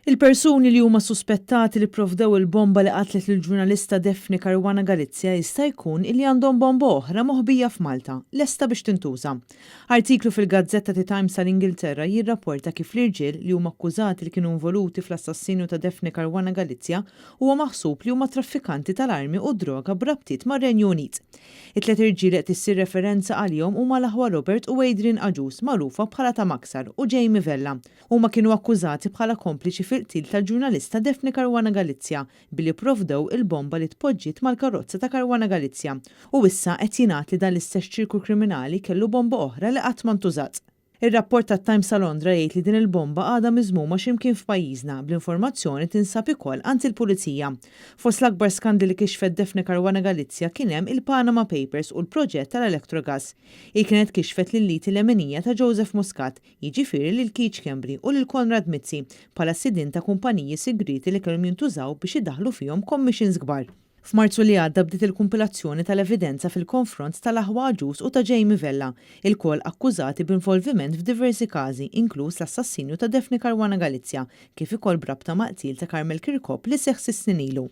Il-persuni li huma suspettati li pprovdew il-bomba li qatlet lill-ġurnalista Daphne Caruana Galizia jista' jkun illi għandhom bomba oħra moħbija f'Malta, lesta biex tintuża. Artiklu fil-gazzetta The Times tal-Ingilterra jirrapporta kif l-irġiel li huma akkużati li kienu involuti fl-assassinju ta' Daphne Caruana Galizia huwa maħsub li huma traffikanti tal-armi u droga b'rabtiet mar-Renju Unit. It-tlet irġiel li qed issir referenza għalihom huma l-aħwa Robert u Adrian Agius magħrufa bħala ta' Maksar u Jamie Vella. Huma kienu akkużati bħala kompliċi fil-qtil tal-ġurnalista Daphne Caruana Galizia billi pprovdew il-bomba li tpoġġiet mal-karozza ta' Caruana Galizia u issa qed jingħad li dan l-istess ċirku kriminali kellu bomba oħra li qatt ma ntużat. Ir-rapport tat-Times ta' Londra jgħid li din il-bomba għadha miżmuma xi mkien f'pajjiżna, bl-informazzjoni tinsab ikoll għand il-Pulizija. Fost l-akbar skandli li kixfet Daphne Caruana Galizia kien hemm il-Panama Papers u l-proġett tal-Electrogas. Hi kienet kixfet lil-liti leminija ta' Joseph Muscat, jiġifieri lil Keith Schembri u lil Konrad Mizzi, bħala sidien ta' kumpaniji sigrieti li kellhom jintużaw biex idaħħlu fihom commissions kbar. F'Marzu li għadda bdiet il-kumpilazzjoni tal-evidenza fil-konfront tal-aħwa Agius u ta' Jamie Vella, ilkoll akkużati b'involviment f'diversi każi, inkluż l-assassinju ta' Daphne Caruana Galizia, kif ukoll b'rabta mal-qtil ta' Carmel Kirkop li seħħ sitt snin ilu.